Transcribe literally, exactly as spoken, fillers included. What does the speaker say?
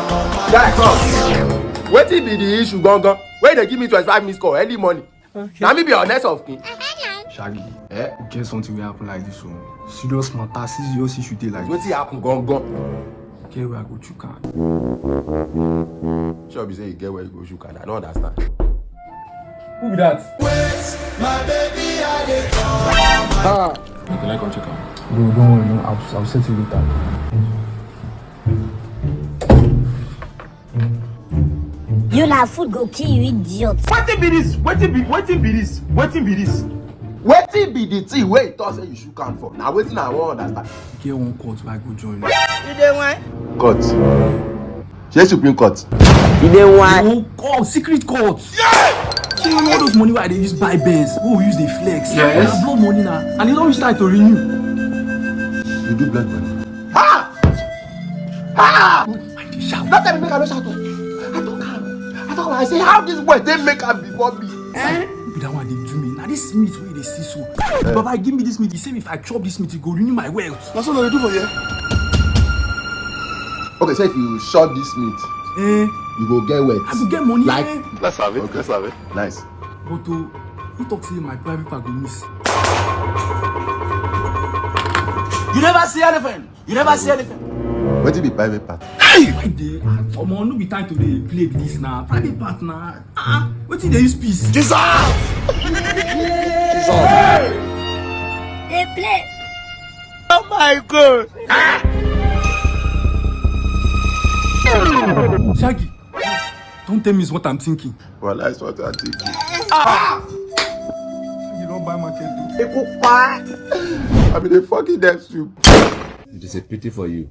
Guy, come. Wetin be the issue gangan? Wey dey give me twenty-five missed call early morning? Na me be your next of kin. Shaggy, Eh? E get something wey happen like this o. Serious matter, serious issue dey like this. Wetin happen gangan? Get where I go chook hand. Sure be say you get where you go shook hand. I no understand. Who be that? Ah. Okay, like come check am. Bro, don't worry, no, I'll, I'll set you later. You na food go kill you, idiot. Wetin be this? Wetin be wetin be this? Wetin be this? Wetin be the thing wey you talk say you shook hand for? Na wetin I wan understand. Get one court wey I go join. You dey wine? Court. Shey Supreme Court. You dey wine? Oh, court, secret court. Yeah! So you know all those money wey I dey use buy Benz, wey we use dey flex. Yes. Na blood money na, and e don reach time to renew. You do blood money. Ha! Ha! I dey shout. No tell me make I no shout o. I talk am. I talk am. I say how this boy dey make am before me. Be that one dey do me. Na this meat wey you dey see so. Baba give me this meat. He say if I chop this meat, e go renew my wealth. Na so dem dey do for here. Okay, so if you shot this meat, Eh, you go get wealth. I go get money. Like Eh. Let's have it. Let's have it. Nice. But o, who talk say my private part go miss? You never see anything. You never see anything. Wetin be private part? I dey, omo, no be time to dey play be this na. Private part na. Ah, wetin dey use peace? Jesus. Dey play. Oh my God. Shaggy, don't tell me is what I'm thinking. Well, that's what I think. You don buy market o. I be dey fucking them soup. It is a pity for you.